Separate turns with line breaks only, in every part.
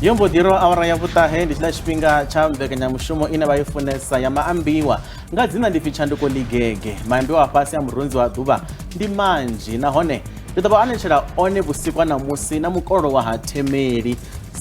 Yo mbo ḓi rwa awara ya vhuṱahe, ndi tshiḽa tshifhinga tsha mbekanyamushumo ine vha i funesa ya maambiwa. Nga dzina ndi pfi Tshanduko Ligege. Maambiwa a fhasi a murunzi wa ḓuvha ndi manzhi, nahone ndi ḓo vha anetshela one vhusiku ha ṋamusi na mukololo wa ha Themeli.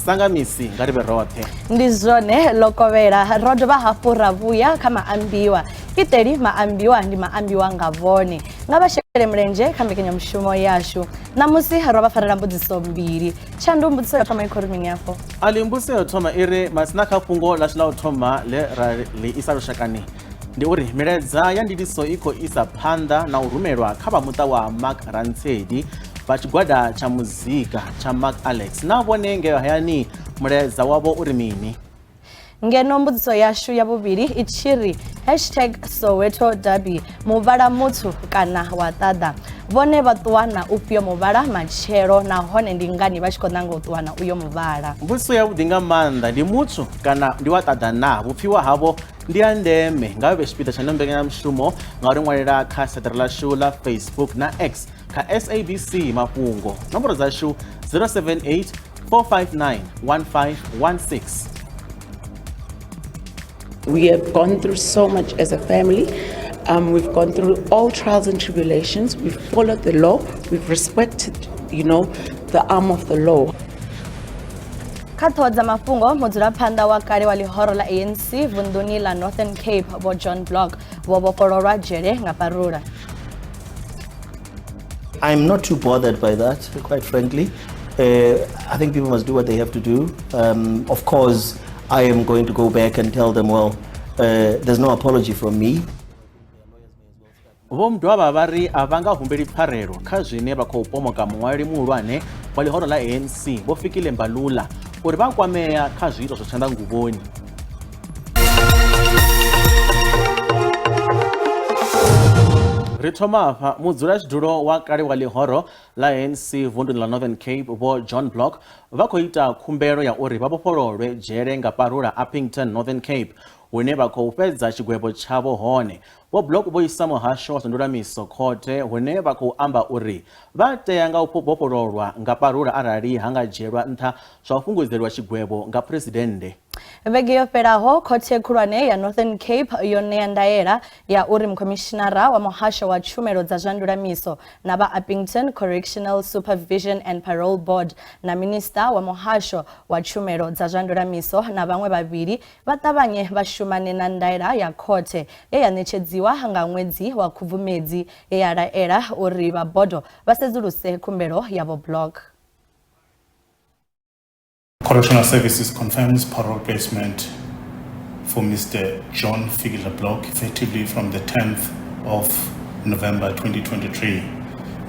Sanga misi nga ri vhe roṱhe.
Ndi zwone ḽo kovhela, ro dovha hafhu ra vhuya kha maambiwa. Iṱeli maambiwa ndi maambiwa nga vhone. Nga vha shele mulenzhe kha mbekanyamushumo yashu. Ṋamusi ro vha farela mbudziso mbili. Tshandu, mbudziso ya thoma i khou ri mini afho?
Ali, mbudziso ya u thoma i ri masina kha fhungo ḽashu ḽa u thoma ḽe ra ḽi isa lushakani ndi uri milaedza ya ndiliso i khou isa phanḓa na u rumelwa kha vha muṱa wa Mark Rantshedi vha tshigwada tsha muzika tsha Mark Alex. Na vhone ngeo hayani mulaedza wavho uri mini?
Ngeno mbudziso yashu ya vhuvhili i tshi ri hashtag Soweto Derby, muvhala mutswu kana wa ṱaḓa. Vhone vha ṱuwa na ufhio muvhala matshelo, nahone ndi ngani vha tshi khou nanga u ṱuwa na uyo muvhala?
Mbudziso yavhuḓi nga maanḓa, ndi mutswu kana ndi wa ṱaḓa na? Vhupfiwa havho ndi ya ndeme. Nga vhe tshipiḓa tsha ino mbekanyamushumo nga uri ṅwalela kha saṱari ḽashu ḽa Facebook na X kha SABC Mafhungo. Nomboro dzashu 078 459 1516.
We have gone through so much as a family. We've gone through all trials and tribulations. We've followed the law. We've respected the arm of the law.
Kha ṱhoho dza mafhungo, mudzulaphanḓa wa kale wa ḽihoro ḽa ANC vunḓuni ḽa Northern Cape Vho John Block vho vhofhololwa dzhele nga parula.
I'm not too bothered by that, quite frankly. I think people must do what they have to do. Of course, I am going to go back and tell them, well, there's no apology from me.
Vho Mdwaba vha ri a vha nga humbeli pfarelo kha zwine vha khou pomoka muṅwaleli muhulwane wa ḽihoro ḽa ANC Vho Fikile Mbalula uri vha kwamea kha zwiito zwa tshanḓanguvhoni. Ri thoma afha, mudzulatshidulo wa kale wa ḽihoro ḽa ANC vunduni ḽa Northern Cape Vho John Block vha khou ita khumbelo ya uri vha vhofhololwe dzhele nga parula Upington, Northern Cape, hune vha khou fhedza tshigwevho tshavho hone. Vho Block vho isa muhasho wa zwa ndulamiso khothe hune vha khou amba uri vha tea nga u vhofhololwa nga parula arali ha nga dzhielwa nṱha zwa u fhungudzelwa tshigwevho nga phuresidennde.
Vhege yo fhelaho, khothe khulwane ya Northern Cape yo ṋea ndaela ya uri mukhomishinara wa muhasho wa tshumelo dza zwa ndulamiso na vha Upington Correctional Supervision and Parole Board na minista wa muhasho wa tshumelo dza zwa ndulamiso na vhaṅwe vhavhili vha ṱavhanye vha shumane na ndaela ya khothe ye ya ṋetshedziwa nga ṅwedzi wa Khubvumedzi ye ya laela uri vha bodo vha sedzuluse khumbelo ya Vho Block.
Correctional Services confirms parole placement for Mr. John Fikile Block effectively from the 10th of November 2023.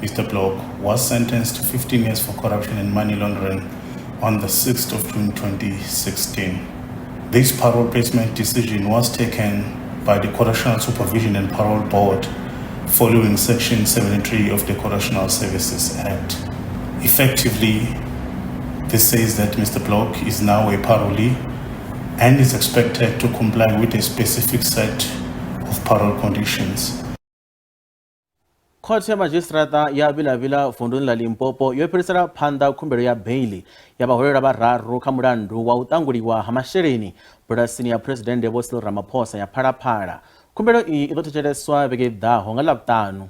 Mr. Block was sentenced to 15 years for corruption and money laundering on the 6th of June 2016. This parole placement decision was taken by the Correctional Supervision and Parole Board following Section 73 of the Correctional Services Act. Effectively, this says that Mr. Block is now a parolee and is expected to comply with a specific set of parole conditions.
Khothe ya madzhisiṱiraṱa ya Vilavila vunduni ḽa Limpopo yo fhirisela phanḓa khumbelo ya beiḽi ya vhaholelwa vhararu kha mulandu wa u ṱanguliwa ha masheleni bulasini ya Phuresidennde Vho Cyril Ramaphosa ya Phalaphala. Khumbelo iyi i ḓo thetsheleswa vhege i ḓaho nga Ḽavhuṱanu.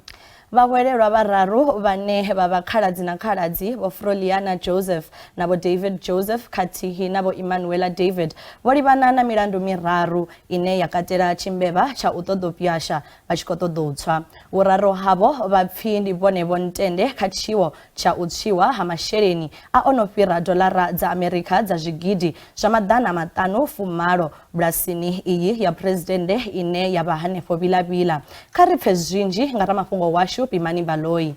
Vhahwelelwa vhararu vhane vha vha khaladzi na khaladzi Vho Froliana Joseph na Vho David Joseph khathihi na Vho Emmanuela David vho livhana na milandu miraru ine ya katela tshimbevha tsha u ṱoḓa u pwyasha vha tshi khou ṱoḓa u tswa. Vhuraru havho vha pfi ndi vhone Vho Ntende kha tshiwo tsha u tswiwa ha masheleni a o no fhira doḽara dza Amerika dza zwigidi zwa 580 bulasini iyi ya phuresidennde ine ya vha hanefho Vilavila. Kha ri pfe zwinzhi nga ramafhungo washu Pimani Baloyi.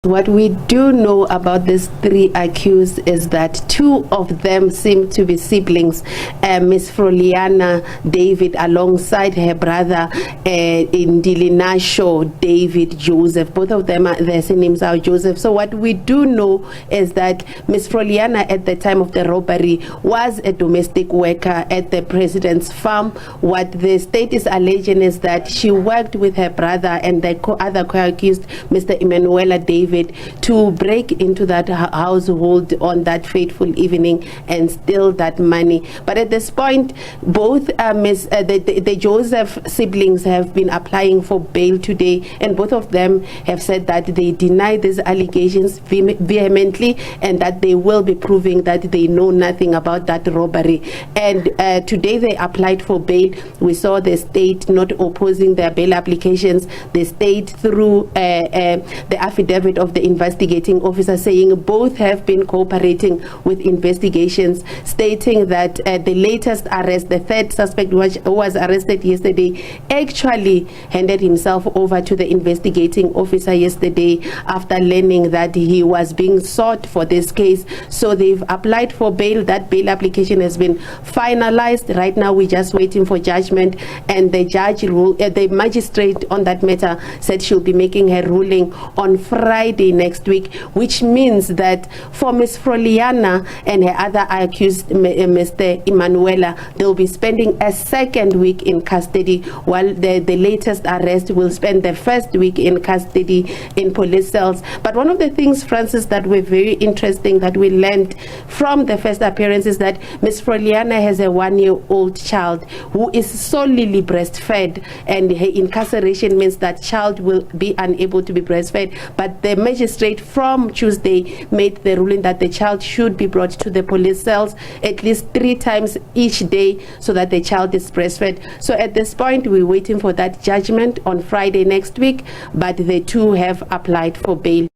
What we do know about these three accused is that two of them seem to be siblings, Miss Froliana David alongside her brother Ndilinasho David Joseph. Both of them, their surnames are Joseph. So what we do know is that Miss Froliana at the time of the robbery was a domestic worker at the president's farm. What the state is alleging is that she worked with her brother and the other co-accused, Mr. Emanuela David, David to break into that household on that fateful evening and steal that money. But at this point, both the Joseph siblings have been applying for bail today, and both of them have said that they deny these allegations vehemently and that they will be proving that they know nothing about that robbery. And today they applied for bail. We saw the state not opposing their bail applications. The state, through the affidavit of the investigating officer, saying both have been cooperating with investigations, stating that the latest arrest, the third suspect who was arrested yesterday, actually handed himself over to the investigating officer yesterday after learning that he was being sought for this case. So they've applied for bail. That bail application has been finalized. Right now we're just waiting for judgment, and the judge rule, the magistrate on that matter said she'll be making her ruling on Friday next week, which means that for Ms. Froliana and her other accused, Mr. Emanuela, they'll be spending a second week in custody, while the latest arrest will spend the first week in custody in police cells. But one of the things, Francis, that were very interesting that we learned from the first appearance is that Ms. Froliana has a 1-year-old child who is solely breastfed, and her incarceration means that child will be unable to be breastfed. But the magistrate from Tuesday made the ruling that the child should be brought to the police cells at least 3 times each day so that the child is breastfed. So at this point, we're waiting for that judgment on Friday next week, but the two have applied for bail.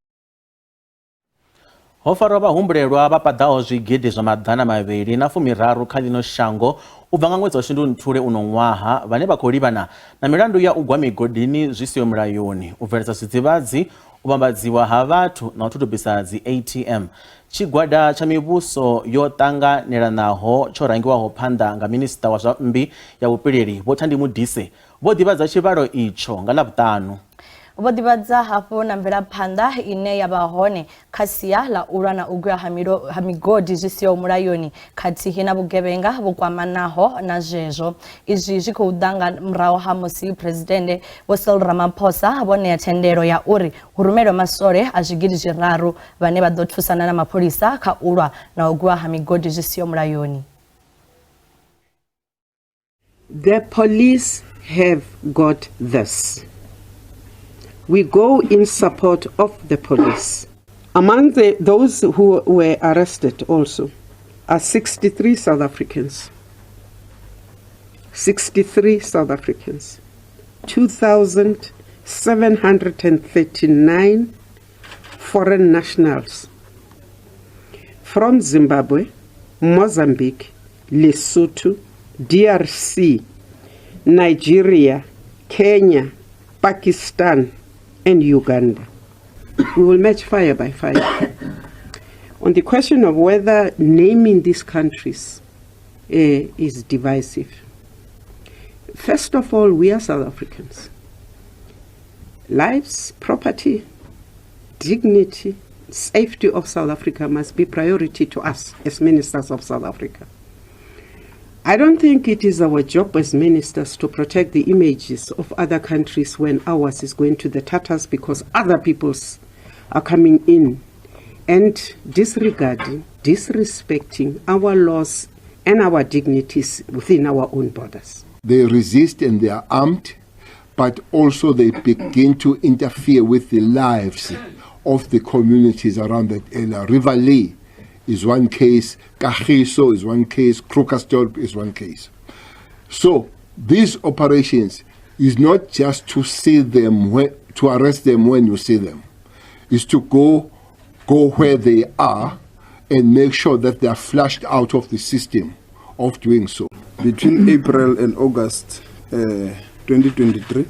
Ho farwa vhahumbulelwa vha paḓaho zwigidi zwa 230 kha ḽino shango u bva nga ṅwedzi wa Shundunthule uno ṅwaha, vhane vha khou livhana na milandu ya u gwa migodini zwi siho mulayoni, u bveledza zwidzidzivhadzi, u vhambadziwa ha vhathu na u thutubisa dzi ATM. Tshigwada tsha mivhuso yo ṱanganelanaho tsho rangiwaho phanḓa nga minisiṱa wa zwa mmbi ya vhupileli Vho Thandi Modise vho ḓivhadza tshivhalo itsho nga Ḽavhuṱanu.
Vho ḓivhadza hafhu na mvelaphanḓa ine ya vha hone kha sia ḽa u lwa na u gwa ha migodi zwi siho mulayoni khathihi na vhugevhenga vhu kwamanaho na zwezwo. Izwi zwi khou ḓa nga murahu ha musi Phresidennde Vho Cyril Ramaphosa vho ṋea thendelo ya uri hu rumelwe maswole a 3,000 vhane vha ḓo thusana na mapholisa kha u lwa na u gwa ha migodi zwi siho mulayoni.
The police have got this. We go in support of the police. Among those who were arrested also are 63 South Africans. 63 South Africans. 2,739 foreign nationals from Zimbabwe, Mozambique, Lesotho, DRC, Nigeria, Kenya, Pakistan, and Uganda. We will match fire by fire. On the question of whether naming these countries is divisive, first of all, we are South Africans. Lives, property, dignity, safety of South Africa must be priority to us as ministers of South Africa. I don't think it is our job as ministers to protect the images of other countries when ours is going to the tatters because other peoples are coming in and disregarding, disrespecting our laws and our dignities within our own borders.
They resist and they are armed, but also they begin to interfere with the lives of the communities around that area. Riverlea is one case, Kagiso is one case, Krugersdorp is one case. So these operations is not just to see them, to arrest them when you see them. It's to go where they are and make sure that they are flushed out of the system of doing so.
Between April and August 2023,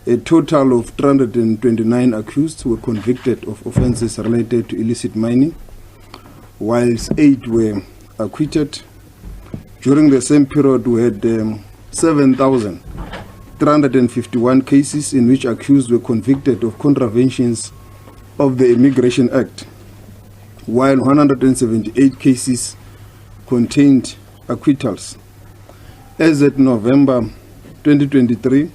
a total of 329 accused were convicted of offences related to illicit mining, whilst 8 were acquitted. During the same period, we had 7,351 cases in which accused were convicted of contraventions of the Immigration Act, while 178 cases contained acquittals. As at November 2023,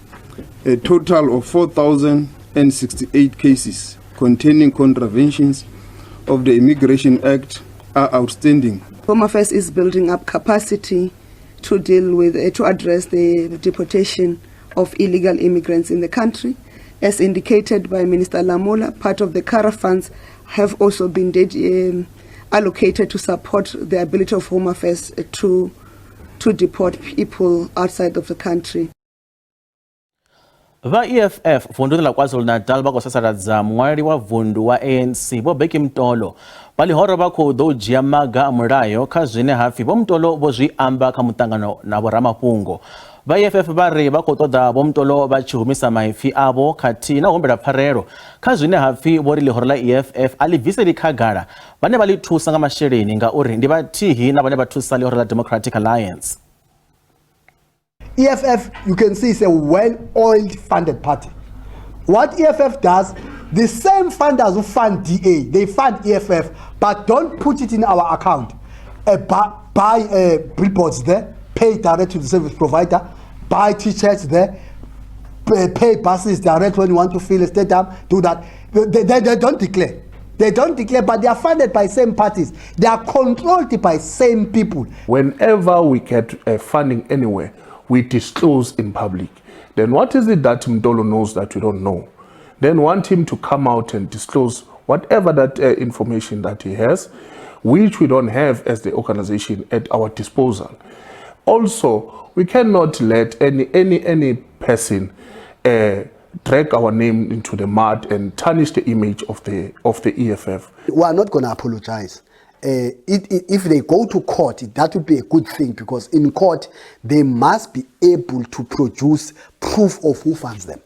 a total of 4,068 cases containing contraventions of the Immigration Act are outstanding.
Home Affairs is building up capacity to deal with, to address the deportation of illegal immigrants in the country. As indicated by Minister Lamola, part of the CARA funds have also been allocated to support the ability of Home Affairs to deport people outside of the country.
Vha EFF vunduni ḽa KwaZulu-Natal vha khou sasaladza muṅwaleli wa vundu wa ANC Vho Bheki Mtolo. Vha ḽihoro vha khou ḓo dzhia maga a mulayo kha zwine ha pfi Vho Mtolo vho zwi amba kha muṱangano na vhoramafhungo. Vha EFF vha ri vha khou ṱoḓa Vho Mtolo vha tshi humisa maipfi avho khathihi na u humbela pfarelo kha zwine ha pfi vho ri ḽihoro ḽa EFF a ḽi bviseli khagala vhane vha ḽi thusa nga masheleni ngauri ndi vhathihi na vhane vha thusa ḽihoro ḽa Democratic Alliance.
EFF, you can see, is a well-oiled funded party. What EFF does, the same funders who fund DA, they fund EFF, but don't put it in our account. Buy billboards there, pay direct to the service provider, buy T-shirts there, pay buses direct when you want to fill a stadium, do that. They don't declare. They don't declare, but they are funded by same parties. They are controlled by same people.
Whenever we get funding anywhere, we disclose in public. Then what is it that Mtolo knows that we don't know? Then want him to come out and disclose whatever that information that he has, which we don't have as the organization at our disposal. Also, we cannot let any person drag our name into the mud and tarnish the image of the EFF.
We are not going to apologize. If they go to court, that would be a good thing, because in court, they must be able to produce proof of who funds them.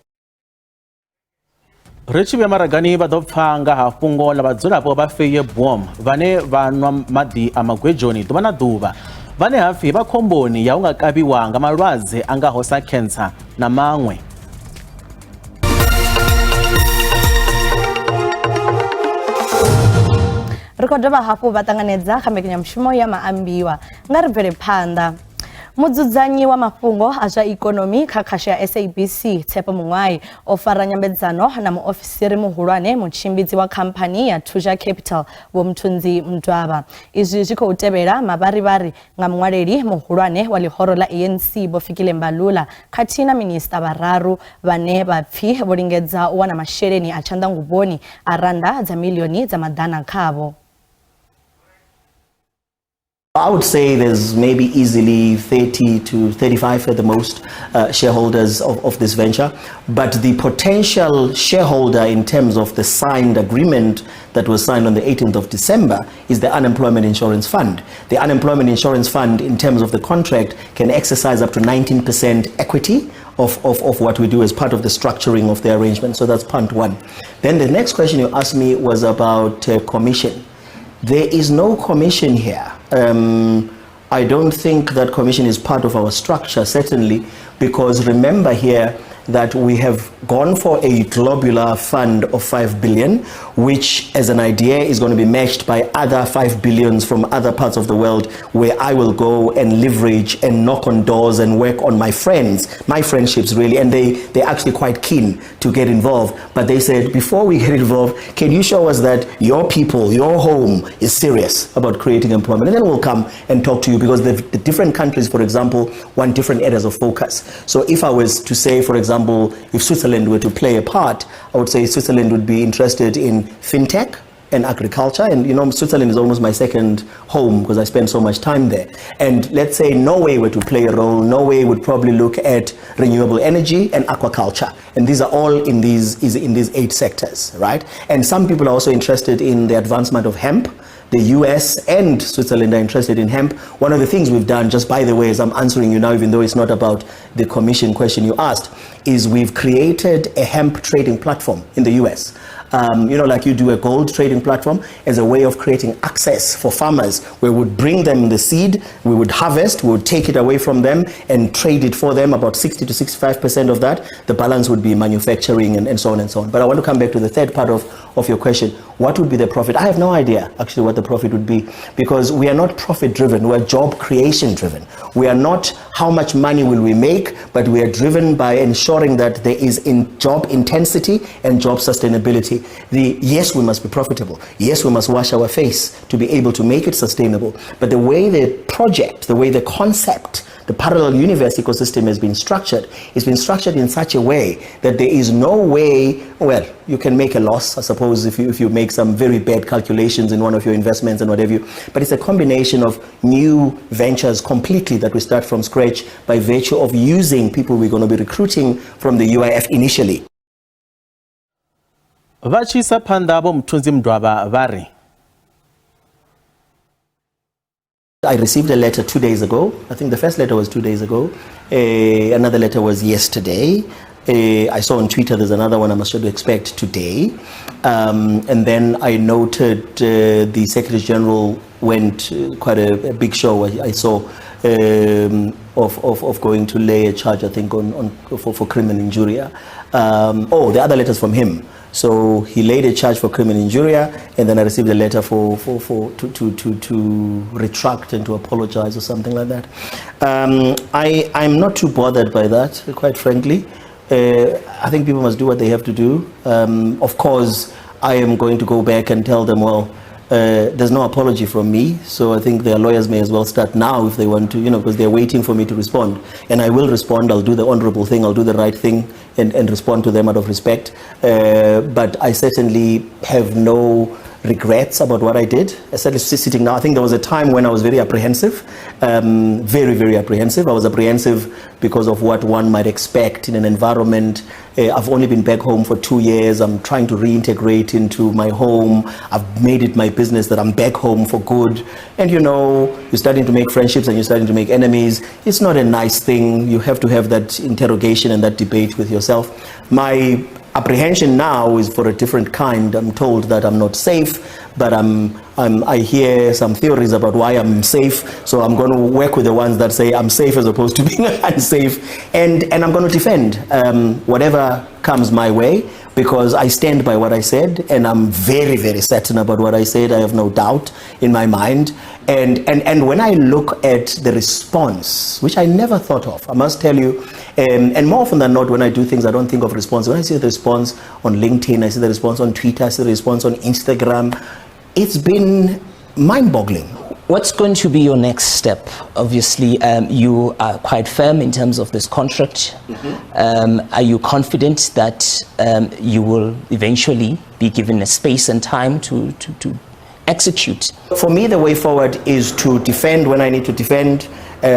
Ri tshi vhuya maragani vha ḓo pfa nga ha fhungo ḽa vhadzulapo vha Feyeboom vhane vha nwa maḓi a magwedzhoni ḓuvha na ḓuvha, vhane ha pfi vha khomboni ya u nga kavhiwa nga malwadze a ngaho sa khentsa na maṅwe.
Ri khou dovha hafhu vha ṱanganedza kha mbekanyamushumo ya maambiwa. Nga ri bvele phanḓa. Mudzudzanyi wa mafhungo a zwa ikonomi kha khasho ya SABC Tshepo Mungwai o fara nyambedzano na muofisiri muhulwane mutshimbidzi wa khamphani ya Thuja Capital Vho Mthunzi Mdwaba. Izwi zwi khou tevhela mavharivhari nga muṅwaleli muhulwane wa ḽihoro ḽa ANC Vho Fikile Mbalula khathihi na minista vhararu vhane vha pfi vho lingedza u wana masheleni a tshanḓanguvhoni a randa dza milioni dza maḓana khavho.
I would say there's maybe easily 30 to 35 at the most shareholders of this venture. But the potential shareholder in terms of the signed agreement that was signed on the 18th of December is the Unemployment Insurance Fund. The Unemployment Insurance Fund, in terms of the contract, can exercise up to 19% equity of what we do as part of the structuring of the arrangement. So that's part one. Then the next question you asked me was about commission. There is no commission here. I don't think that commission is part of our structure, certainly, because remember here that we have gone for a globular fund of 5 billion, which as an idea is going to be matched by other 5 billions from other parts of the world, where I will go and leverage and knock on doors and work on my friends, my friendships really, and they're actually quite keen to get involved. But they said, before we get involved, can you show us that your people, your home is serious about creating employment? And then we'll come and talk to you, because the different countries, for example, want different areas of focus. So if I was to say, for example, if Switzerland were to play a part, I would say Switzerland would be interested in fintech and agriculture. And you know, Switzerland is almost my second home because I spend so much time there. And let's say Norway were to play a role, Norway would probably look at renewable energy and aquaculture. And these are all in these 8 sectors, right? And some people are also interested in the advancement of hemp. The US and Switzerland are interested in hemp. One of the things we've done, just by the way, as I'm answering you now, even though it's not about the commission question you asked, is we've created a hemp trading platform in the US. You know, like you do a gold trading platform, as a way of creating access for farmers. We would bring them the seed, we would harvest, we would take it away from them and trade it for them, about 60 to 65% of that. The balance would be manufacturing and so on and so on. But I want to come back to the third part of your question. What would be the profit? I have no idea actually what the profit would be, because we are not profit driven, we are job creation driven. We are not how much money will we make, but we are driven by ensuring ensuring that there is in job intensity and job sustainability. The yes, we must be profitable. Yes, we must wash our face to be able to make it sustainable. But the way the project, the way the concept, the parallel universe ecosystem has been structured, it's been structured in such a way that there is no way, well, you can make a loss, I suppose, if you, if you make some very bad calculations in one of your investments and whatever you, but it's a combination of new ventures completely that we start from scratch by virtue of using people we're going to be recruiting from the UIF initially.
Vha tshi isa phanḓa Vho Mthunzi Mdwaba vha ri.
I received a letter 2 days ago. I think the first letter was 2 days ago. Another letter was yesterday. I saw on Twitter there's another one I must should expect today. And then I noted the Secretary General went quite a big show I saw of going to lay a charge, I think, for crimen injuria. Oh, the other letters from him. So he laid a charge for crimen injuria, and then I received a letter for to retract and to apologize or something like that. I'm not too bothered by that, quite frankly. I think people must do what they have to do. Of course, I am going to go back and tell them, well, there's no apology from me, so I think their lawyers may as well start now if they want to, because they're waiting for me to respond. And I will respond, I'll do the honorable thing, I'll do the right thing and respond to them out of respect. But I certainly have no regrets about what I did. I certainly sitting now, I think there was a time when I was very apprehensive, very, very apprehensive. I was apprehensive because of what one might expect in an environment. I've only been back home for 2 years. I'm trying to reintegrate into my home. I've made it my business that I'm back home for good. And you're starting to make friendships and you're starting to make enemies. It's not a nice thing. You have to have that interrogation and that debate with yourself. My apprehension now is for a different kind. I'm told that I'm not safe, but I hear some theories about why I'm safe. So I'm going to work with the ones that say I'm safe as opposed to being unsafe. And I'm going to defend whatever comes my way because I stand by what I said and I'm very, very certain about what I said. I have no doubt in my mind. And when I look at the response, which I never thought of, I must tell you, and more often than not, when I do things, I don't think of response. When I see the response on LinkedIn, I see the response on Twitter, I see the response on Instagram, it's been mind boggling.
What's going to be your next step? Obviously, you are quite firm in terms of this contract. Are you confident that you will eventually be given a space and time to execute?
For me, the way forward is to defend when I need to defend,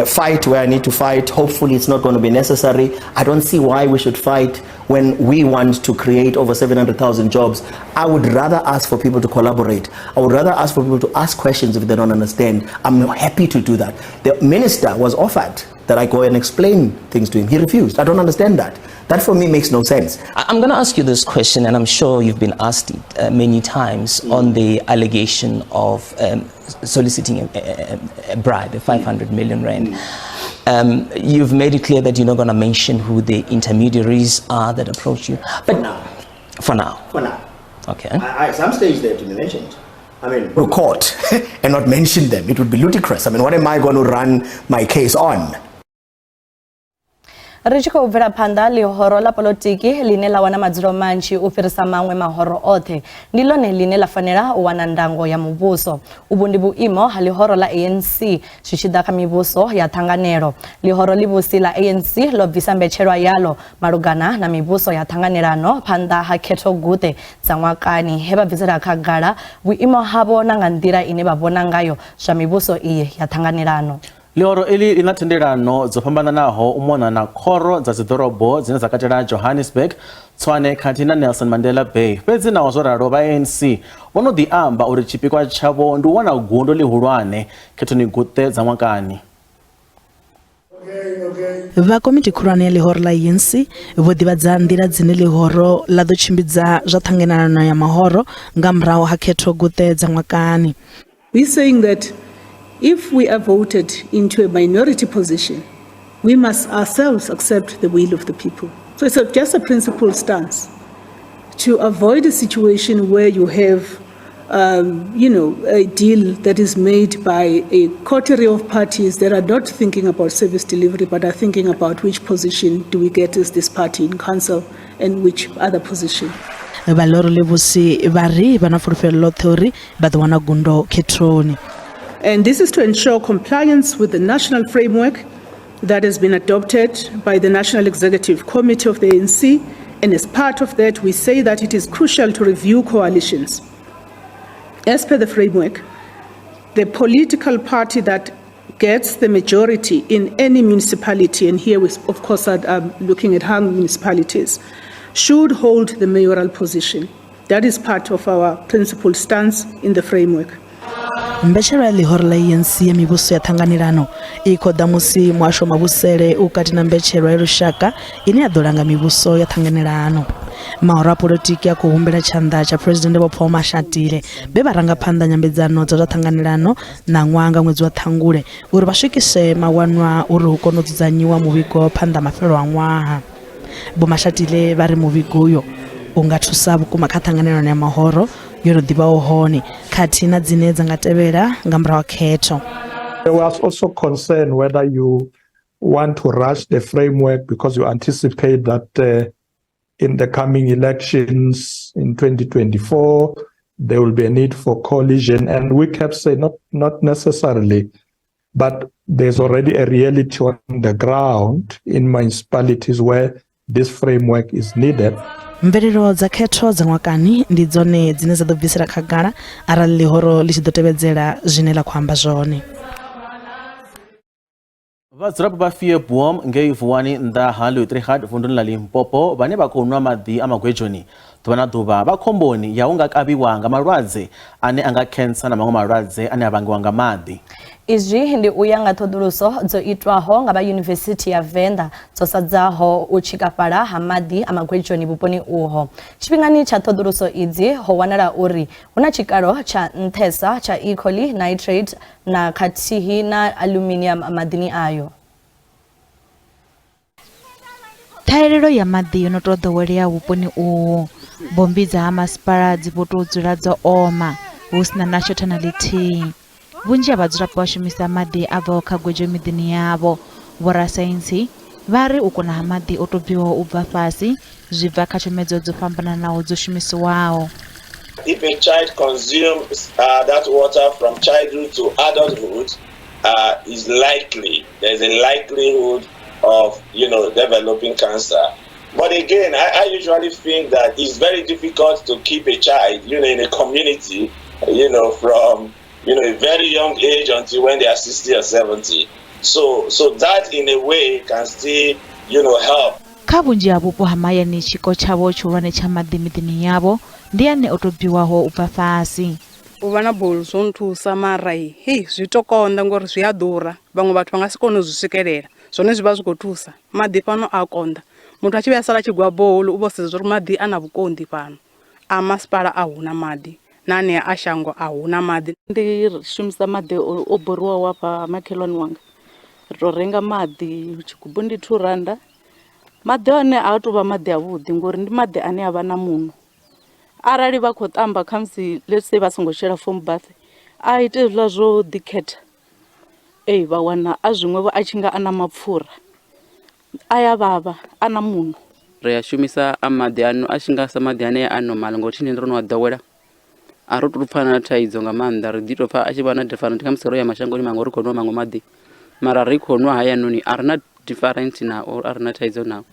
fight where I need to fight. Hopefully, it's not going to be necessary. I don't see why we should fight when we want to create over 700,000 jobs. I would rather ask for people to collaborate. I would rather ask for people to ask questions if they don't understand. I'm happy to do that. The minister was offered that I go and explain things to him. He refused. I don't understand that. That for me makes no sense.
I'm going to ask you this question, and I'm sure you've been asked it many times on the allegation of soliciting a bribe, a 500 million rand. You've made it clear that you're not going to mention who the intermediaries are that approach you. But
For now.
For now.
For now.
Okay.
At some stage they have to be mentioned. I mean, go court and not mention them. It would be ludicrous. I mean, what am I going to run my case on?
Ri tshi khou bvela phanḓa, ḽihoro ḽa polotiki ḽine ḽa wana madzulo manzhi u fhirisa maṅwe mahoro oṱhe ndi ḽone ḽine ḽa fanela u wana ndango ya muvhuso. Uvhu ndi vhuimo ha ḽihoro ḽa ANC zwi tshi ḓa kha mivhuso ya ṱhanganelo. Ḽihoro ḽivhusi ḽa ANC ḽo bvisa mbetshelwa yaḽo malugana na mivhuso ya ṱhanganelano phanḓa ha khetho guṱe dza ṅwakani, he vha bvisela khagala vhuimo havho na nga nḓila ine vha vhona ngayo zwa mivhuso iyi ya ṱhanganelano.
Ḽihoro iḽi ḽi na thendelano dzo fhambananaho u mona na khoro dza dziḓorobo dzine dza katela Johannesburg, Tshwane khathihi na Nelson Mandela Bay. Fhedzi naho zwo ralo, vha ANC vho no ḓi amba uri tshipikwa tshavho ndi u wana gundo ḽihulwane khethoni guṱe dza ṅwakani.
Vha komiti khulwane ya ḽihoro ḽa ANC vho ḓivhadza nḓila dzine ḽihoro ḽa ḓo tshimbidza zwa ṱhanganelano ya mahoro nga murahu ha khetho guṱe dza ṅwakani.
We're saying that if we are voted into a minority position, we must ourselves accept the will of the people. So it's just a principled stance to avoid a situation where you have um, you know, a deal that is made by a coterie of parties that are not thinking about service delivery, but are thinking about which position do we get as this party in council and which other position.
Vha ḽihoro ḽivhusi vha ri vha na fulufhelo ḽoṱhe uri vha ḓo wana gundo khethoni.
And this is to ensure compliance with the national framework that has been adopted by the National Executive Committee of the ANC. And as part of that, we say that it is crucial to review coalitions. As per the framework, the political party that gets the majority in any municipality, and here we, of course, are looking at hung municipalities, should hold the mayoral position. That is part of our principal stance in the framework.
Mbetshelwa ya ḽihoro ḽa ANC ya mivhuso ya ṱhanganelano i khou ḓa musi muhasho wa mavhusele u kati na mbetshelwa ya lushaka ine ya ḓo langa mivhuso ya ṱhanganelano. Mahoro a polotiki a khou humbela tshanḓa tsha Phresidennde Vho Paul Mashatile vhe vha ranga phanḓa nyambedzano dza zwa ṱhanganelano ṋaṅwaha nga ṅwedzi wa Ṱhangule uri vha swikise mawanwa uri hu kone u dzudzanyiwa muvhigo phanḓa mafhelo a ṅwaha. Vho Mashatile vha ri muvhigo uyo u nga thusa vhukuma kha ṱhanganelano ya mahoro yo no ḓivhaho hone khathihi na dzine dza nga tevhela nga murahu ha khetho.
There was also concern whether you want to rush the framework because you anticipate that in the coming elections in 2024, there will be a need for coalition. And we kept saying not necessarily, but there's already a reality on the ground in municipalities where this framework is needed.
Mvelelo dza khetho dza ṅwakani ndi dzone dzine dza ḓo bvisela khagala arali ḽihoro ḽi tshi ḓo tevhedzela zwine ḽa khou amba zwone.
Vhadzulapo vha Fieboom ngei Vuwani nnḓa ha Leutrigat vunduni ḽa Limpopo vhane vha khou nwa maḓi a magwedzhoni ḓuvha na ḓuvha vha khomboni ya u nga kavhiwa nga malwadze ane a nga khentsa na maṅwe malwadze ane a vhangiwa nga maḓi.
Izwi ndi u ya nga ṱhoḓuluso dzo itwaho nga vha Yunivesithi ya Venḓa dzo sadzaho u tshikafhala ha maḓi a magwedzhoni vhuponi uho. Tshifhingani tsha ṱhoḓuluso idzi ho wanala uri hu na tshikalo tsha nṱhesa tsha E. coli, nitrate na khathihi na aluminium maḓini ayo.
Ṱhahelelo ya maḓi yo no tou ḓowelea vhuponi uhu. Bommbi dza ha masipala dzi vho tou dzula dzo oma hu sina na shotha na ḽithihi. Vhunzhi ha vhadzulapo vha shumisa maḓi a bvaho kha gwedzho miḓini yavho. Vhorasaintsi vha ri u kuna ha maḓi o tou bviwaho u bva fhasi zwi bva kha tshomedzo dzo fhambananaho dzo shumisiwaho.
If a child consumes that water from childhood to adulthood, is likely, there's a likelihood of, you know, developing cancer. But again, I usually think that it's very difficult to keep a child, you know, in a community, you know, from, you know, a very young age until when they are 60 or 70. So that in a way can still, you know, help.
Kha vhunzhi ha vhupo ha mahayani tshiko tshavho tshihulwane tsha maḓi miḓini yavho ndi ane o tou bviwaho u bva fhasi.
U vha na borehole zwo nthusa mara hei zwi to konḓa ngori zwi a ḓura, vhaṅwe vhathu vha nga si kone u zwi swikelela. Zwone zwi vha zwi khou thusa, maḓi fhano a konḓa. Muthu a tshi vhuya sala a tshi gwa borehole u vha o sedza uri maḓi a na vhukonḓi fhano. A masipala a huna maḓi na anea a shango a huna maḓi.
Ndi shumisa maḓi o boriwaho hafha makheloni wanga, ri tou renga maḓi tshigubu ndi 2 randa. Maḓi a hone a tou vha maḓi avhuḓi ngori ndi maḓi ane a vha na muṋo. Arali vha khou tamba khamusi let's say vha songo shela foam bath a ite hezwiḽa zwo ḓikhetha, ee vha wana a zwiṅwevho a tshi nga a na mapfhura a ya vhavha a na muṋo.
Ri a shumisa a maḓi ano a tshi nga sa maḓi anea a normal ngori thini ro no a ḓowela a ro tou pfha na thaidzo nga maanḓa, ri ḓi tou pfha a tshi vha na different khamusi ro ya mashangoni maṅwe ri khou nwa maṅwe maḓi mara ri khou nwa hayanoni a ri na different nao, a ri na thaidzo nao.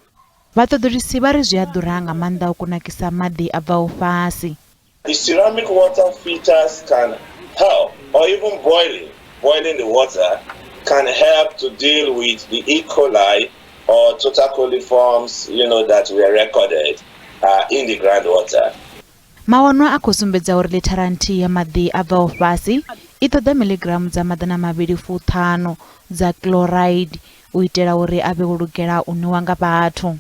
Vhaṱoḓulusi vha ri zwi a ḓura nga maanḓa u kunakisa maḓi a bvaho fhasi.
The ceramic water filters can help, or even boiling the water can help to deal with the E. coli or total coliforms, you know, that were recorded in the groundwater.
Mawanwa a khou sumbedza uri lithara nthihi ya maḓi a bvaho fhasi i ṱoḓa miligiramu dza 250 dza chloride u itela uri a vhe o lugela u nwiwa nga vhathu.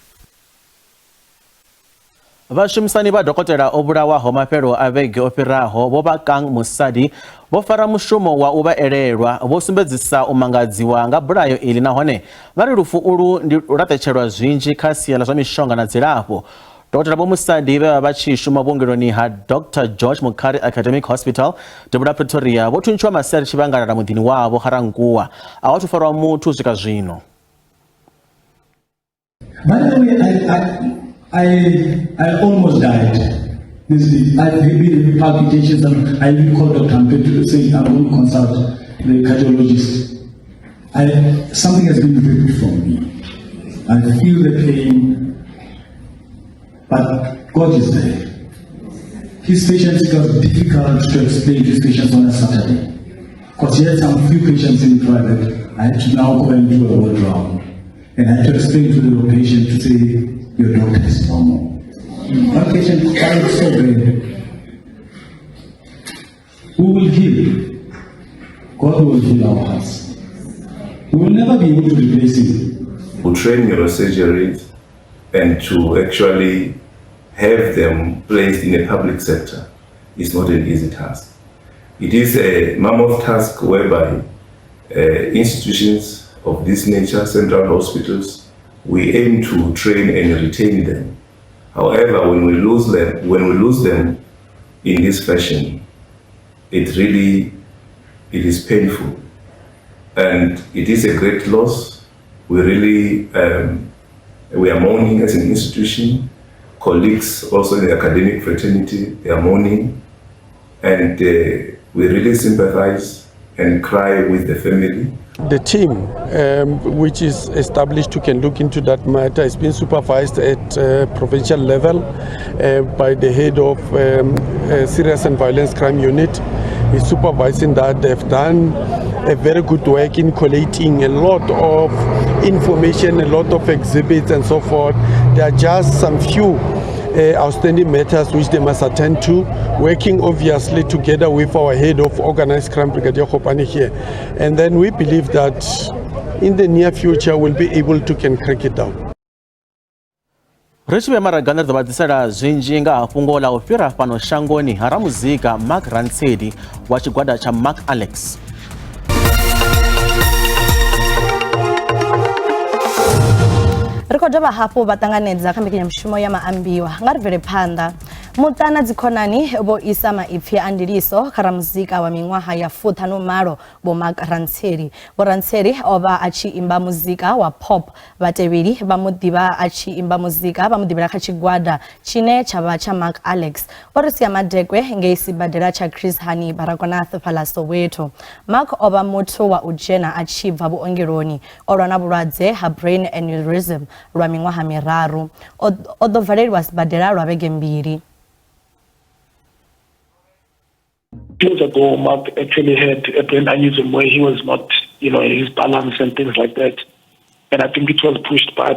Vhashumisani vha dokotela o vhulawaho mafhelo a vhege o fhiraho vho vha Kang Musadi vho fara mushumo wa u vha elelwa, vho sumbedzisa u mangadziwa nga bulayo iḽi nahone vha ri lufu ulu ndi u laṱetshelwa zwinzhi kha sia ḽa zwa mishonga na dzilafho. Dokotela Vho Musadi vhe vha vha tshi shuma vhuongeloni ha Dr George Mukhari Academic Hospital devhula Pretoria vho thuntshiwa masiari tshivhangalala muḓini wavho Ga-Rankuwa. A hu athu farwa muthu u swika zwino.
By the way, I almost died. This week. I've been having palpitations and I even called Dr. Mpetu to say I'm going to consult the cardiologist. Something has been ripped from me. I feel the pain, but God is there. His patients, it was difficult to explain to his patients on a Saturday. Because he had some few patients in private. I had to now go and do a ward round. And I had to explain to the patient to say, your doctor is no more. One patient cried so bad. We will heal. God will heal our hearts. We will never be able to replace him.
To train neurosurgeries and to actually have them placed in the public sector is not an easy task. It is a mammoth task whereby institutions of this nature, central hospitals, we aim to train and retain them. However, when we lose them in this fashion, it is painful, and it is a great loss. We really, we are mourning as an institution. Colleagues also in the academic fraternity, they are mourning, and we really sympathize and cry with the family.
The team which is established to can look into that matter has been supervised at provincial level by the head of Serious and Violence Crime Unit. He's supervising that. They've done a very good work in collating a lot of information, a lot of exhibits and so forth. There are just some few outstanding matters which they must attend to, working obviously together with our head of organized crime, Brigadier Khopane here. And then we believe that in the near future we'll be able to can crack it down.
Ri tshi vhuya maragani ri ḓo vha ḓisela zwinzhi nga ha fhungo ḽa u fhira fhano shangoni ha ramuzika Mark Rantseli wa tshigwada tsha Mark Alex.
Ri khou dovha hafhu vha ṱanganedza kha mbekanyamushumo ya maambiwa nga ri bvele phanḓa. Muṱa na dzikhonani vho isa maipfi a ndiliso kha ramuzika wa miṅwaha ya 58 Vho Mark Rantseli. Vho Rantseli o vha a tshi imba muzika wa pop. Vhatevheli vha mu ḓivha a tshi imba muzika vha mu ḓivhela kha tshigwada tshine tsha vha tsha Mark Alex. O ri sia madekwe ngei sibadela tsha Chris Hani Baragwanath fhaḽa Soweto. Mark o vha muthu wa u dzhena a tshi bva vhuongeloni. O lwa na vhulwadze ha brain aneurysm lwa miṅwaha miraru. O ḓo valeliwa sibadela lwa vhege mbili.
Years ago, Mark actually had a brain aneurysm where he was not, you know, his balance and things like that. And I think it was pushed by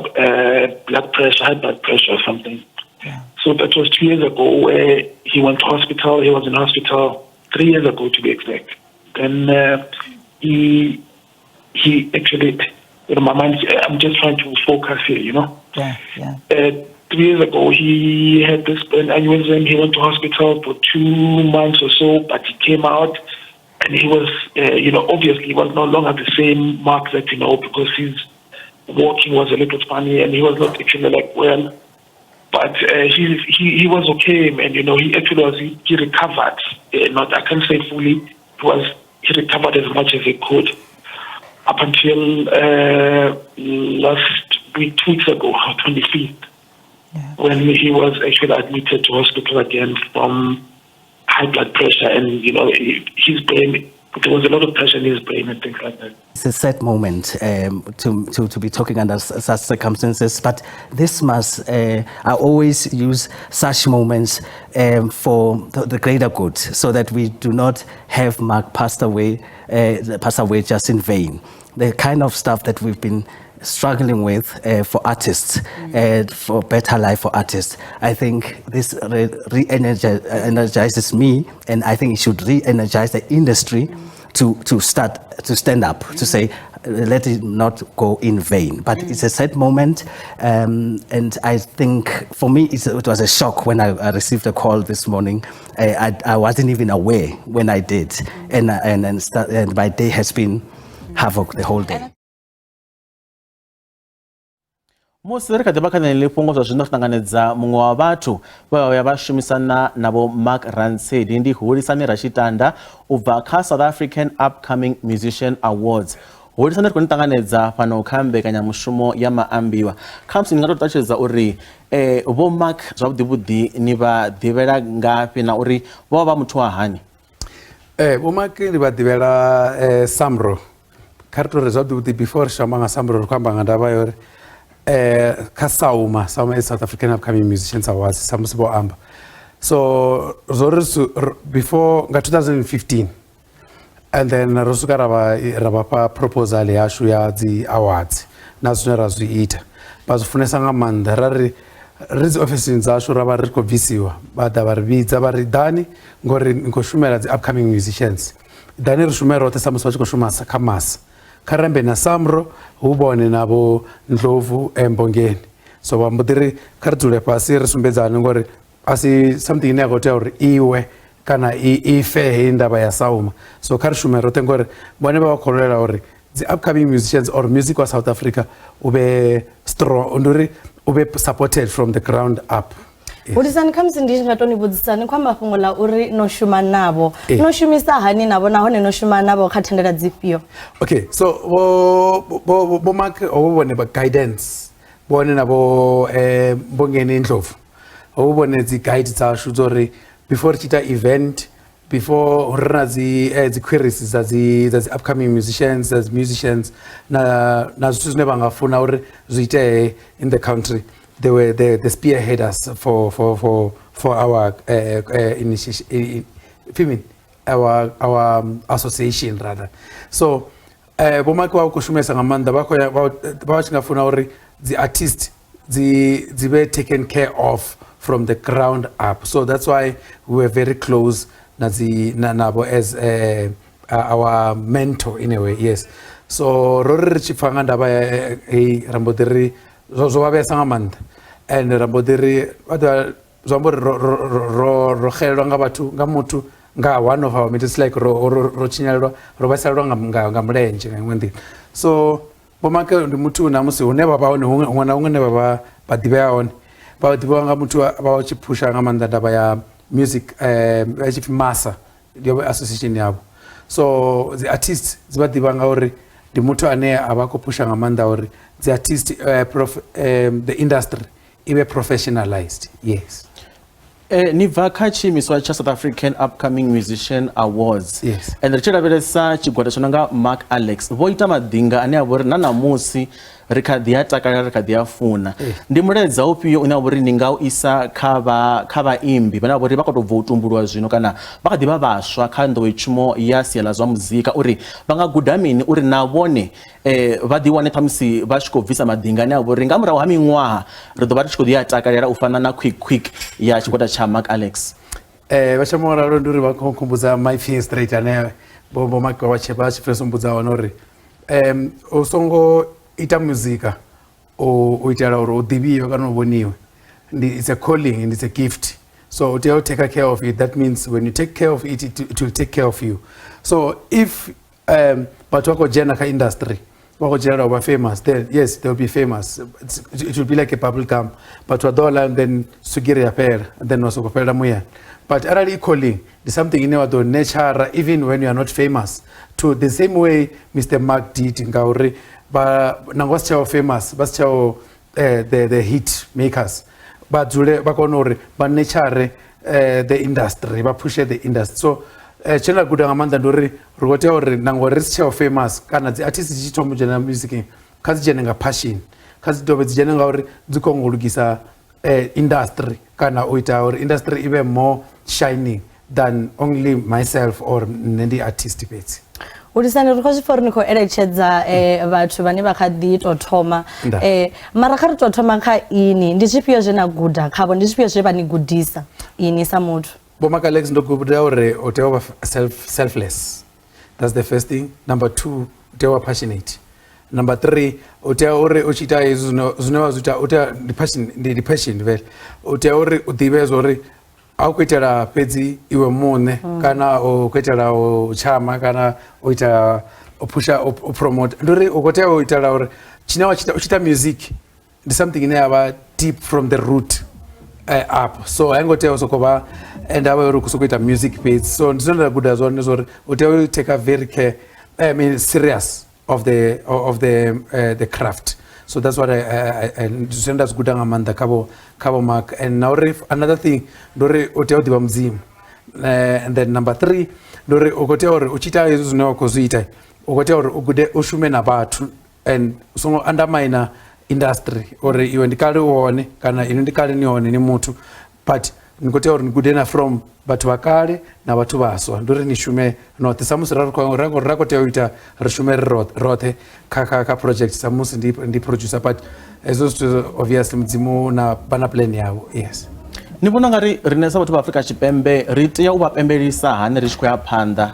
blood pressure, high blood pressure or something. Yeah. So that was 2 years ago where he went to hospital. He was in hospital 3 years ago, to be exact. Then he actually, you know, my mind, I'm just trying to focus here, you know.
Yeah, yeah.
3 years ago, he had this brain aneurysm. He went to hospital for 2 months or so, but he came out and he was, you know, obviously he was no longer the same Mark that you know, because his walking was a little funny and he was not actually like well. But he was okay, and you know, he actually was, he recovered. Not, I can't say fully, he recovered as much as he could up until last week, 2 weeks ago, 25th. Yeah. When he was actually admitted to hospital again from high blood pressure and, you know, his brain, there was a lot of pressure in his brain and things like that.
It's a sad moment to be talking under such circumstances, but this must, I always use such moments for the greater good, so that we do not have Mark pass away just in vain. The kind of stuff that we've been struggling with for artists, for better life for artists. I think this re-energizes me, and I think it should re-energize the industry to start, to stand up, to say, let it not go in vain. But it's a sad moment, and I think for me it was a shock when I received a call this morning. I wasn't even aware when I did, and my day has been havoc the whole day.
Musi ri kha ḓi vha kha ḽeneḽi fhungo zwa zwino ri ṱanganedza muṅwe wa vhathu vhe vha vhuya vha shumisana na Vho Mark Rantshedi, ndi Hulisani Ratshitanda u bva kha South African Upcoming Musician Awards. Hulisani, ri khou ni ṱanganedza fhano kha mbekanyamushumo ya Maambiwa. Khamusi ni nga tou ṱalutshedza uri Vho Mark zwavhuḓi vhuḓi ni vha ḓivhela ngafhi na uri vho vha vha muthu wa hani?
Vho Mark ndi vha ḓivhela Samro. Kha ri tou ri zwavhuḓi vhuḓi before ri tshi amba nga Samro ri khou amba nga ndavha ya uri kha SAUMA, SAUMA is South African Upcoming Musicians Awards, sa musi vho amba. So zwo ri before nga 2015 and then ro swika ra vha fha proposal yashu ya dzi awards na zwine ra zwi ita, vha zwi funesa nga maanḓa. Ra ri ri dzi ofisini dzashu ra vha ri khou bvisiwa, vha ḓa vha ri vhidza vha ri ḓani ngori ni khou shumela dzi upcoming musicians, ḓani ri shume roṱhe sa musi vha tshi khou shuma kha masa kha rambe na Samro hu vhone na vho Ndlovu Mbongeni. So vha mbo ḓi ri kha ri dzule fhasi ri sumbedzane ngori a si something ine ya khou tea uri iwe kana i fe heyi ndavha ya SAUMA, so kha ri shume roṱhe ngori vhone vha vha khou lwela uri dzi upcoming musicians or music wa South Africa u vhe strong, ndi uri u vhe supported from the ground up.
Hulisani, khamusi ndi tshi nga to ni vhudzisa, ni khou amba fhungo ḽa uri no shuma navho, no shumisa hani navho nahone no shuma navho kha thandela dzifhio?
Okay, so vho Mark ho vhone vha guidance, vhone na vho Mbongeni Ndlovu ho vhone dzi guide dzashu dzo uri before ri tshi ita event, before ri na dzi queries dza dzi upcoming musicians, dza dzi musicians na zwithu zwine vha nga funa uri zwi itee in the country, they were the spearheaders for our initiation, our association rather. So Vho Mark vha khou shumesa nga maanḓa, vha khou ya vha tshi nga funa uri dzi artist dzi vhe taken care of from the ground up, so that's why we were very close na dzi na navho as our mentor in a way. Yes, so ro ri ri tshi pfa nga ndavha heyi ra mbo ḓi ri zwo vha vhesa nga maanḓa, and ra mbo ḓi ri vha ḓo zwi amba uri ro xelelwa nga vhathu, nga muthu, nga one of our meetings, like ro tshinyalelwa, ro vhaisalelwa nga mulenzhe nga iṅwe nḓila. So Vho Mark ndi muthu na musi hune vha vha hone huṅwe na huṅwe hune vha ḓivhea hone, vha ḓivhiwa nga muthu vha tshi phusha nga maanḓa ndavha ya music, vha tshi pfi MASA, ndi association yavho. So dzi artists dzi vha ḓivha nga uri ndi muthu ane a vha khou phusha nga maanḓa uri dzi artist the industry i vhe professionalized. Yes.
Ni bva kha tshiimiswa tsha South African Upcoming Musician Awards.
Yes.
And ri tshi lavhelesa tshigwada tsho no nga Mark Alex, vho ita maḓinga ane a vha uri na ṋamusi ri kha ḓi a takalela, ri kha ḓi a funa. Ndi mulaedza ufhio une wa vha uri ni nga u isa kha vha kha vhaimbi vhane vha vha uri vha khou tou bva u tumbulwa zwino kana vha kha ḓi vha vhaswa kha nḓowetshumo ya sia ḽa zwa muzika, uri vha nga guda mini uri na vhone vha ḓi wane ṱhamusi vha tshi khou bvisa maḓinga ane a vha uri nga murahu ha miṅwaha ri ḓo vha ri tshi khou ḓi a takalela u fana na Quick Quick ya tshigwada tsha Mark Alex?
Vha tshi amba ralo ndi uri vha khou nkhumbudza maipfi straight ane vho Mark vha tshi pfesesa mbudza hone uri u songo ita muzika u itela uri u ḓivhiwe kana u vhoniwe. Ndi it's a calling and it's a gift, so u tea u take care of it. That means when you take care of it, it will take care of you. So if batho vha khou dzhena kha industry vha khou dzhenela u vha famous, then yes, they will be famous. It will be like a bubble gum, batho vha ḓo ḽa and then swigiri ya fhela and then wa sokou fhelela muyani. But arali i calling, ndi something ine wa ḓo nurture even when you are not famous, to the same way Mr Mark did, ngauri vha nangwe vha si tsha famous, vha si tsha the hit makers, vha dzule vha kone uri vha nurture the industry, vha phushe the industry. So tshine nda guda nga maanḓa ndi uri ri khou tea uri nangwe ri si tsha famous kana dzi artist dzi tshi thoma u dzhena music, kha dzi dzhene nga passion, kha dzi dovhe dzi dzhene ngauri dzi kone u lugisa industry kana u ita uri industry i vhe more shining than only myself or nṋe ndi artist fhedzi.
Hulisani, ri khou zwi pfa uri ni khou eletshedza vhathu vhane vha kha ḓi tou thoma, mara kha ri tou thoma kha ini, ndi zwifhio zwe na guda khavho, ndi zwifhio zwe vha ni gudisa ini sa muthu?
Vho Mark Alex ndo guda uri u tea u vha selfless, that's the first thing. Number 2, u tea u vha passionate. Number 3, u tea uri u tshi ita hezwi zwine wa zwi ita, u tea ndi passion, ndi passion vele. U tea uri u ḓivhe zwa uri a u khou itela fhedzi iwe muṋe kana u khou itela u tshama kana u itela u phusha, u promote. Ndi uri u khou tea u itela uri tshine wa tshi ita, u tshi ita music Ndi something ine ya vha deep from the root up, so a i ngo tea u sokou vha ndavha uri u khou sokou ita music fhedzi. So ndi zwine nda guda zwone, zwa uri u tea u take a very care, I mean serious of the craft. So that's what I zwine nda zwi guda nga maanḓa kha vho Mark. And na uri another thing ndi uri u tea u ḓivha Mudzimu. And then number three ndi uri u khou tea uri u tshi ita hezwi zwine wa khou zwi ita, u khou tea uri u gude u shume na vhathu and u songo undermine industry uri iwe ndi kale u hone kana inwi ndi kale ni hone ni muthu, but ni khou tea uri ni gude na from vhathu vha kale na vhathu vhaswa. Ndi uri ni shume noṱhe sa musi ra khou tea u ita ri shume ri roṱhe kha project sa musi ndi producer, but hezwo zwithu obviously Mudzimu na vha na plan yavho, yes.
Ni vhona ungari riṋe sa vhathu vha Afrika Tshipembe ri tea u vha pembelisa hani ri tshi khou ya phanḓa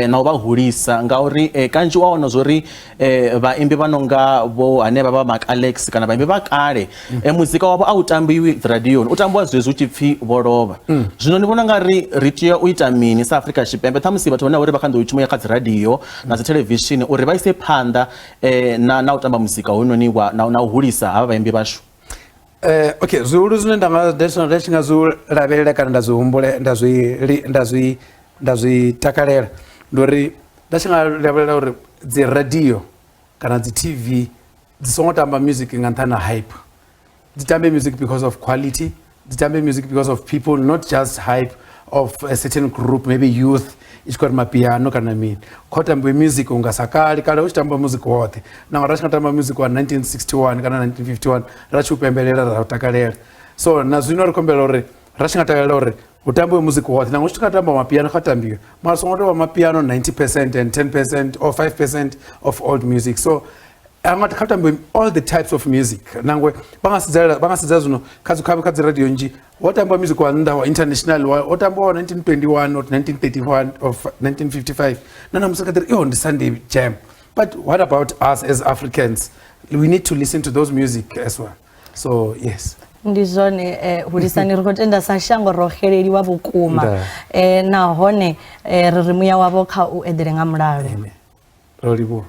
na u vha hulisa? Ngauri kanzhi u a wana zwori vhaimbi vha nonga vho hanevha vha Mark Alex kana vhaimbi vha kale, muzika wavho a u tambiwi dzi radioni, u tambiwa zwezwi u tshi pfhi vho lovha. Zwino ni vhona nga ri ri tea u ita mini sa Afrika Tshipembe, ṱhamusi vhathu vhane vha uri vha kha nḓowetshumo ya kha dzi radio na dzi thelevishini, uri vha ise phanḓa na u tamba muzika hoyunoni wa na u hulisa havha vhaimbi vhashu?
Okay, zwihulu zwine nda nga nda tshi nga zwi lavhelela kana nda zwi humbule nda zwi takalela ndi uri nda tshi nga lavhelela uri dzi radio kana dzi TV dzi songo tamba music nga nṱhani ha hype, dzi tambe music because of quality, dzi tambe music because of people, not just hype of a certain group, maybe youth i tshi khou ri mapiano kana mini. Kho tambiwe music unga sa kale kale hu tshi tamba music woṱhe, na ngauri ra tshi nga tamba music wa 1961 kana 1951 ra tshi u pembelela, ra u takalela. So na zwino ri khombela uri ra tshi nga takalela uri hu tambiwe music woṱhe, nangwe tshi nga tamba mapiano kha tambiwe, mara songo tovha mapiano 90% and 10% or 5% of old music. So anga kha tambiwe all the types of music, nangwe vha nga sedza zwino kha dzi radio nnzhi wo tamba music wa nnḓa wa international wo tamba wa 1921 or 1931 or 1955, na namusi kha ḓi ri ndi Sunday jam. But what about us as Africans? We need to listen to those music as well, so yes.
Ndi zwone, Hulisani, ri khou tenda sa shango ro xeleliwa vhukuma. Nahone ri ri muya wavho kha u eḓele nga mulalo.
Ro livhuwa.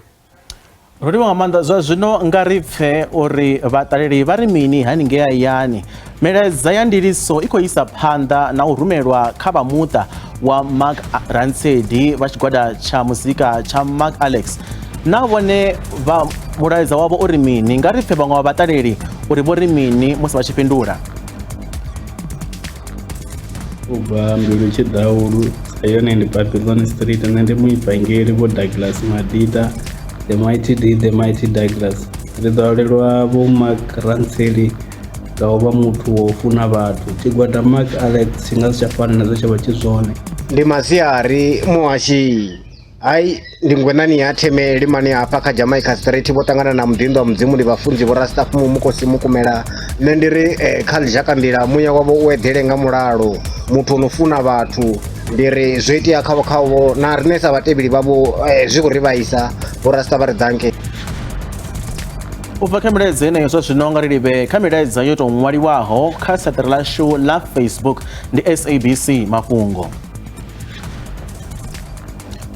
Ro livhuwa nga maanḓa. Zwa zwino nga ri pfe uri vhaṱaleli vha ri mini haningei hayani. Milaedza ya ndiliso i khou isa phanḓa na u rumelwa kha vha muṱa wa Mark Rantsedi vha tshigwada tsha muzika tsha Mark Alex. Na vhone vha mulaedza wavho uri mini? Nga ri pfe vhaṅwe vha vhaṱaleli uri vho ri mini musi vha tshi fhindula.
U bva Mbilu Tshiḓaulu sa yone ndi Babylon Street. Nṋe ndi muivangeli Vho Douglas Madida, the Mighty D, the Mighty Douglas. Ri ḓo alelwa Vho Mark Rantseli nga u vha muthu wa u funa vhathu. Tshigwada Mark Alex tshi nga si tsha fana na zwe tsha vha tshi zwone.
Ndi masiari muhashi, hai, ndi ngwenani ya Themeli mani hafha kha Jamaica Street vho ṱangana na muḓinḓo wa Mudzimu, ndi vhafunzi vho Rastaf Mukosi Mukumela. Nṋe ndi ri kha ḽizhakanḓila muya wavho u eḓele nga mulalo, muthu ono funa vhathu. Ndi ri zwo itea khavho khavho na riṋe sa vhatevheli vhavho zwi khou ri vhaisa. Vho Rasta vha ri danke.
U bva kha milaedza yeneyo, zwa zwino nga ri livhe kha milaedza yo tou ṅwaliwaho kha siaṱari ḽashu ḽa Facebook, ndi SABC Mafhungo.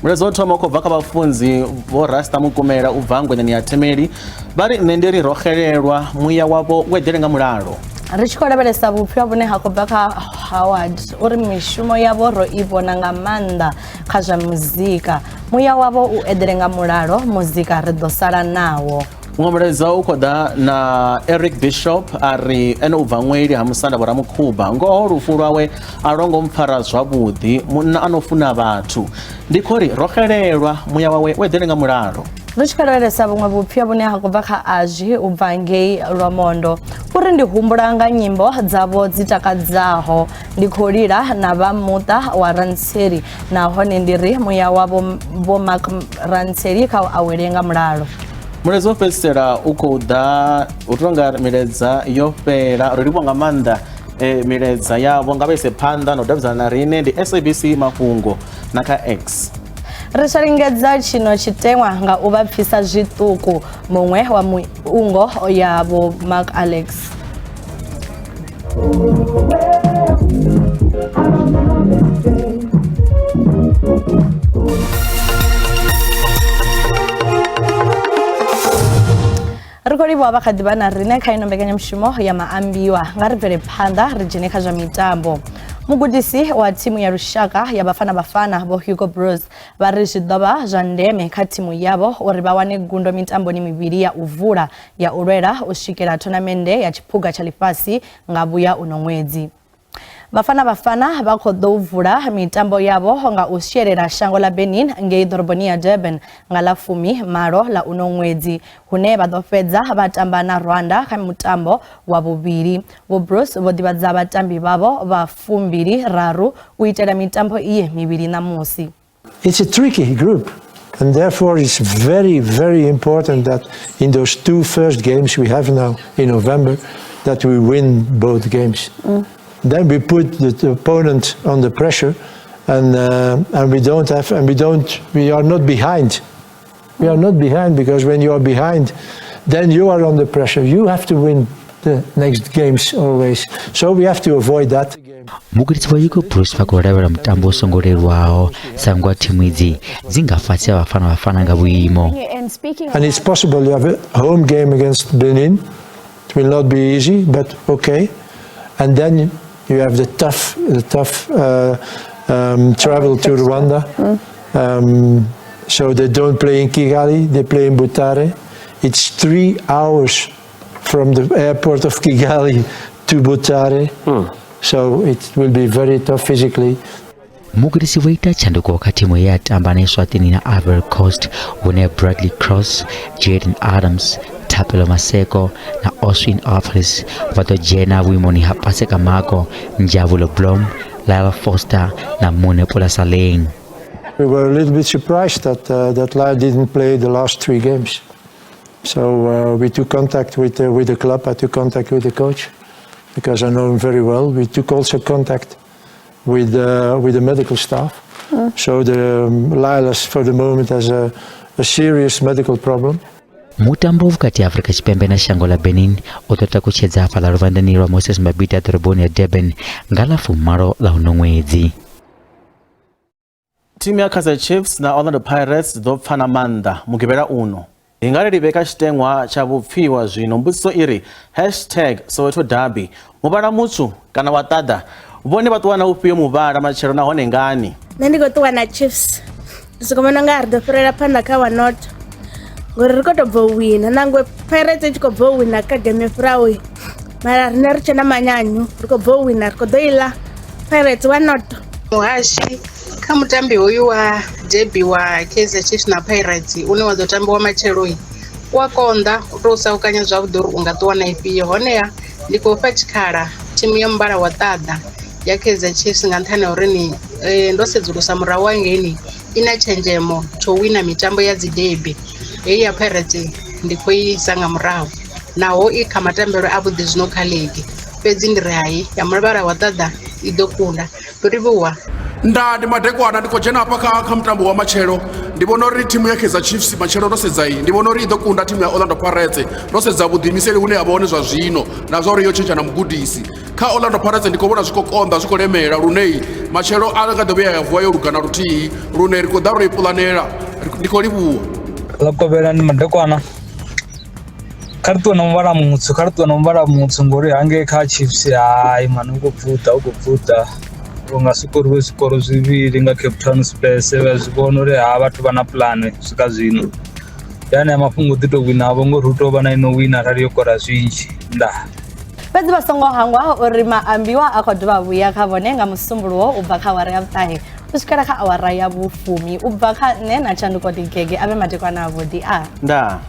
Mulaedza wo thoma u khou bva kha vhafunzi Vho Rasta Mukumela u bva Ngwenyani ya Themeli, vha ri nṋe ndi ri ro xelelwa, muya wavho u eḓele nga mulalo.
Ri tshi khou lavhelesa vhupfiwa vhune ha khou bva kha Howard, uri mishumo yavho ro i vhona nga maanḓa kha zwa muzika, muya wavho u eḓele nga mulalo, muzika ri ḓo sala nawo.
Muṅwe mulaedza u khou ḓa na Eric Bishop, a ri ene u bva ṅweli ha musanda vho Ramukhuba. Ngoho lufu lwawe a lwo ngo mpfara zwavhuḓi, munna a no funa vhathu. Ndi khou ri ro xelelwa, muya wawe u eḓele nga mulalo.
Ri tshi khou lavhelesa vhuṅwe vhupfiwa vhune ha khou bva kha Azwi u bva ngei Lwamondo, uri ndi humbula nga nyimbo dzavho dzi takadzaho, ndi khou lila na vha muṱa wa Rantseli, nahone ndi ri muya wavho Vho Mark Rantseli kha u awele nga mulalo.
Mulaedza wo fhedzisela u khou ḓa u tou nga milaedza yo fhela. Ro livhuwa nga maanḓa milaedza yavho, nga vha ise phanḓa na u davhidzana na riṋe, ndi SABC Mafhungo na kha X.
Ri sa lingedza tshino tshiteṅwa nga u vha pfisa zwiṱuku muṅwe wa muungo ya Vho Mark Alex. Ri Ri khou livhuwa vha kha ḓi vha na riṋe kha ino mbekanyamushumo ya maambiwa. Nga ri bvele phanḓa ri dzhene kha zwa mitambo. Mugudisi wa thimu ya lushaka ya Bafana Bafana Vho Hugo Broos vha ri zwi ḓo vha zwa ndeme kha thimu yavho uri vha wane gundo mitamboni mivhili ya u vula ya u lwela u swikela thonamennde ya tshiphuga tsha ḽifhasi nga vhuya uno ṅwedzi. Bafana Bafana vha khou ḓo vula mitambo yavho nga u sielela shango ḽa Benin ngei ḓoroboni ya Durban nga ḽa 18 ḽa uno ṅwedzi, hune vha ḓo fhedza vha tamba na Rwanda kha mutambo wa vhuvhili. Vho Broos vho ḓivhadza vhatambi vhavho vha 23 u itela mitambo iyi mivhili ṋamusi.
It's a tricky group, and therefore it's very, very important that in those two first games we have now in November, that we win both games. Then we put the opponent under pressure, and we don't have, and we don't, we are not behind. We are not behind, because when you are behind, then you are under pressure. You have to win the next games always. So we have to avoid that.
Mugudisi wa Hugo Broos vha khou lavhelela mutambo u songo leluwaho sa ngwa thimu idzi dzi nga fhasi ha Bafana Bafana nga vhuimo.
And it's possible you have a home game against Benin. It will not be easy, but okay. And then you have the tough travel to Rwanda. So they don't play in Kigali, they play in Butare. It's 3 hours from the airport of Kigali to Butare. So it will be very tough physically.
Mugudisi vho ita tshanduko kha thimu ye ya tamba na Eswatini na Ivory Coast, hune Bradley Cross, Jaden Adams, Thapelo Maseko na Oswin Appollis vha ḓo dzhena vhuimoni ha Paseka Mako, Njabulo Blom, Lyle Foster na Mune Pulasaleng.
We were a little bit surprised that that Lyle didn't play the last 3 games. So we took contact with the club. I took contact with the coach, because I know him very well. We took also contact with the medical staff. So the Lyle for the moment has a serious medical problem.
Mutambo vhukati ha Afrika Tshipembe na shango ḽa Benin u ḓo takutshedza hafhaḽa luvhanḓeni lwa Moses Mabhida ḓoroboni ya Durban nga ḽa 18 ḽa uno ṅwedzi.
Thimu ya Kaizer Chiefs na Orlando Pirates ḓo pfana maanḓa mugivhela uno. Hi nga ri livhe kha tshiteṅwa tsha vhupfiwa zwino. Mbudziso i ri #Soweto Derby, muvhala mutswu kana wa ṱaḓa, vhone vha ṱuwa na ufhio muvhala matshelo nahone ngani?
Nṋe ndi khou ṱuwa na Chiefs, ndi soko vhona nga ri ḓo fhirela phanḓa kha wa North ngori ri khou tou bva u wina, nangwe Pirates i tshi khou bva u wina kha game yo fhiraho, mara riṋe ri tshe na manyanyu, ri khou bva u wina, ri khou ḓo iḽa Pirates wa North.
Muhashi kha mutambi hoyu wa derby wa Kaizer Chiefs na Pirates une wa ḓo tambiwa matshelo, u a konḓa u tou saukanya zwavhuḓi uri u nga ṱuwa na ifhio. Honeha ndi khou fha tshikhala thimu ya muvhala wa ṱaḓa ya Kaizer Chiefs nga nṱhani ha uri ni ndo sedzulusa murahu hangeini i na tshenzhemo tsho wina mitambo ya dzi derby. Heyi ya Pirates ndi khou i isa nga murahu naho i kha matambelo avhuḓi zwino kha league, fhedzi ndi ri hai ya muvhala wa ṱaḓa i ḓo kunda. Ndo livhuwa.
Nda ndi madekwana ndi khou dzhena hafha kha mutambo wa matshelo. Ndi vhona uri thimu ya Kaizer Chiefs matshelo ro sedza iyi, ndi vhona uri i ḓo kunda thimu ya Orlando Pirates. Ro sedza vhuḓiimiseli hune ya vha hone zwa zwino na zwa uri yo tshentsha na mugudisi. Kha Orlando Pirates ndi khou vhona zwi khou konḓa, zwi khou lemela lune matshelo a nga ḓo vhuya ya vuwa yo luga na luthihi, lune ri khou ḓa ro i pulanela. Ndi khou livhuwa.
Ḽa kovhela ndi madekwana, kha ri ṱuwe na muvhala mutswu, kha ri ṱuwe na muvhala mutswu ngori hangei kha Chiefs hai mani u khou bvuḓa, u khou bvuḓa. U nga swikoriwe zwikoro zwivhili nga Cape Town Spurs, vha zwi vhona uri ha vhathu vha na pulane swika zwino. Ndi anea mafhungo ḓi tou wina havho ngori hu tou vha na ino wina arali yo kora zwinzhi. Ndaa.
Fhedzi vha songo hangwa uri maambiwa a khou dovha vhuya kha vhone nga musumbuluwo u bva kha awara ya 9 u swikela kha awara ya 10. U bva kha nṋe na Tshanduko Digege, avhe madekwana avhuḓi a.
Ndaa.